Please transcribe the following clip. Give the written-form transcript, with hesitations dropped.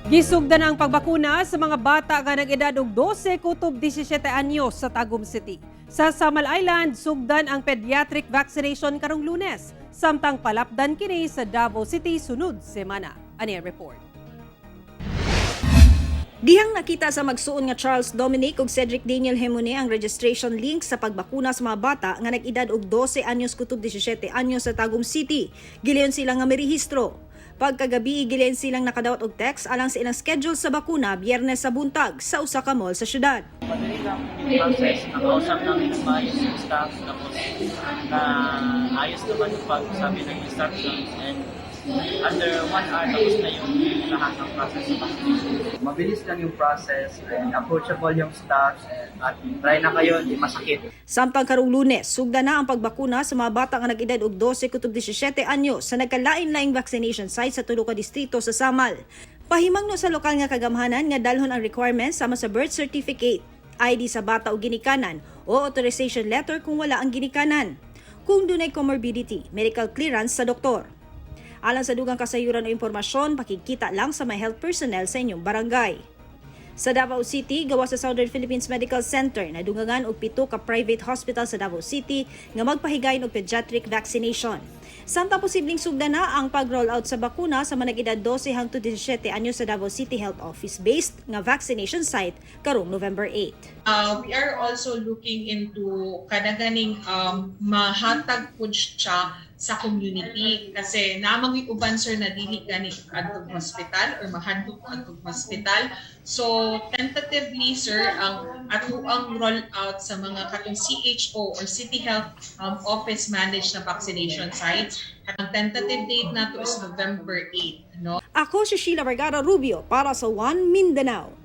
Gisugdan ang pagbakuna sa mga bata nga nag-edad og 12 kutob 17 anyos sa Tagum City. Sa Samal Island, sugdan ang pediatric vaccination karong Lunes, samtang palapdan kini sa Davao City sunod semana. Ani ang report. Dihang nakita sa magsuon nga Charles Dominic ug Cedric Daniel Hemone ang registration link sa pagbakuna sa mga bata nga nag-edad og 12 anyos kutob 17 anyos sa Tagum City. Gilayon sila nga mirehistro. Pagkagabi, gilayon silang nakadawat og text alang sa ilang schedule sa bakuna Biyernes sa buntag sa usa ka mall sa syudad. Madali lang yung process. Nakausap namin ng maayos yung staff. Tapos na ayos naman yung pagsabi ng instructions and under 1 hour tapos na yung lahat ng process sa vaccination. Mabilis lang yung process and approachable yung staff and at try na kayo, hindi masakit. Samtang karong Lunes, sugda na ang pagbakuna sa mga bata nga nag-edad og 12 kutob 17 anyo sa nagkalain-laing vaccination site sa tulo ka distrito sa Samal. Pahimangno sa lokal nga kagamhanan nga dalhon ang requirements sama sa birth certificate, ID sa bata o ginikanan o authorization letter kung wala ang ginikanan. Kung dunay comorbidity, medical clearance sa doktor. Alang sa dugang kasayuran o impormasyon, pakigkita lang sa mga health personnel sa inyong barangay. Sa Davao City, gawa sa Southern Philippines Medical Center, nadungangan og pito ka private hospital sa Davao City nga magpahigayon og pediatric vaccination. Samtang posibleng sugda na ang pag-roll out sa bakuna sa mga nag-edad 12 hangtod 17 anyo sa Davao City Health Office based nga vaccination site karong November 8. We are also looking into kanaganing mahatag pud siya sa community kasi namang uban, sir, na dili gani adtong hospital or mahadlok adtong hospital. So tentatively, sir, ang ato ang roll out sa mga katong CHO or City Health Office managed na vaccination sites, ang tentative date nato is November 8, no? Ako si Sheila Vergara Rubio para sa One Mindanao.